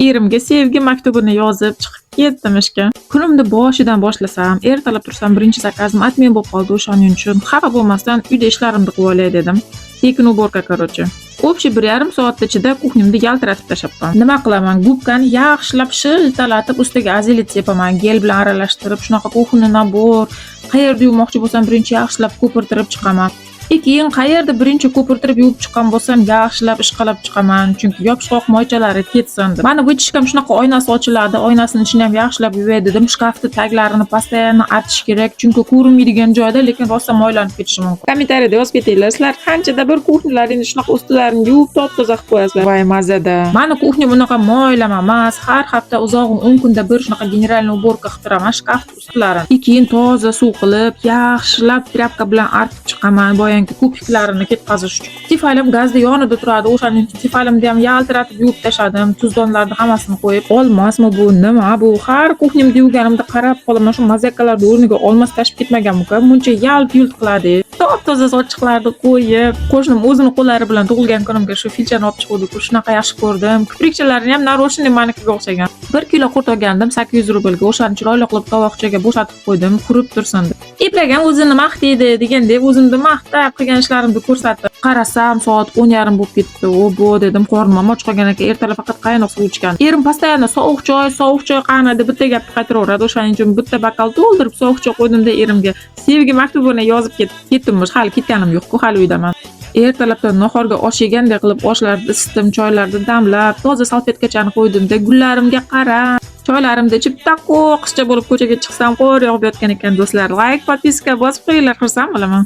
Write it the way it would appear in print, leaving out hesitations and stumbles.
Erimga sevgi maktubini yozib chiqib ketdim ishga. Kunimni boshidan boshlasam, ertalab tursam, birinchi заказ im отмен bo'lib qoldi. O'shaning uchun xafa bo'lmasdan uyda ishlarimni qilib olay dedim. Tekin уборка, короче. Общий 1,5 soat ichida кухня mni yaltiratib tashlabman. Nima qilaman? Губка ni yaxshilab shiltalatib, ustiga Azilect sepaman, gel bilan aralashtirib, shunaqa кухонный набор, qayerda yuvmoqchi bo'lsam, birinchi yaxshilab ko'pirtirib chiqaman. И keyin qayerda birinchi ko'pirtirib yuvib chiqqan bo'lsam, yaxshilab ishqalab chiqaman, chunki yopishqoq moychalari ketsin deb. Mani вытяжка m shunaqa oynasi ochiladi, oynasini ichini ham yaxshilab yuvay dedim. Shkafni taglarini постоянно artish kerak, chunki ko'rinmaydigan joyda, lekin rosa moylanib ketishi mumkin. Kommentariyada yozib ketinglar, sizlar qanchada bir кухня laringni shunaqa ustilarini yuvib top-toza qilib qo'yasizlar? Voy, mazada. Mani кухня m unaqa moylama emas, har hafta uzog'i 10 kunda bir shunaqa генеральный уборка qilib turaman shkaf ustilarini. И keyin toza suv qilib, yaxshilab тряпка bilan artib chiqaman, boyangi ko'piklarini ketkazish uchun. Tefalim gazda yonida turadi, o'shaning uchun Tefalimni ham yaltiratib yuvib tashladim, tuzdonlarni hammasini qo'yib. Olmasmi bu, nima bu? Har кухня mda yuvganimda qarab qolaman, shu mozaikalarni o'rniga olmos tashib ketmaganmi-ku? Muncha yalt-yult qiladi. Top-toza sochiqlarni qo'yib, qo'shnim o'zini qo'llari bilan tug'ilgan kunimga shu filchani olib chiquvdi-ku, shunaqa yaxshi ko'rdim. Kiprikchalarini ham нарочный manikiga o'xshagan. 1 kilo qurt olgandim 800 rublga. O'shani chiroyli qilib tovoqchaga bo'shatib qo'ydim, qurib tursin deb. Eplagan o'zini maqtaydi degandek, o'zimni maqtab qilgan ishlarimni ko'rsatdim. Qarasam, soat 10:30 bo'lib ketibdi. Obo, dedim, qornim ham och qolgan ekan. Ertalab faqat qaynoq suv ichgan. Erim постоянно "Sovuq choy, sovuq choy qani?" deb bitta gapni qaytaraveradi. O'shaning uchun bitta bokal to'ldirib sovuq choy qo'ydimda, erimga sevgi maktubini yozib ketdim. Hali ketganim yo'q-ku, hali uydaman. Ertalabdan nahorga osh yegandek qilib oshlarni isitdim, choylarni damlab, toza salfetkachani qo'ydimda, gullarimga qarab, choylarimni ichib, tako qizcha bo'lib ko'chaga chiqsam, qor yog'ib yotgan ekan, do'stlar. Лайк, подписка bosib qo'yinglar, xursand bo'laman.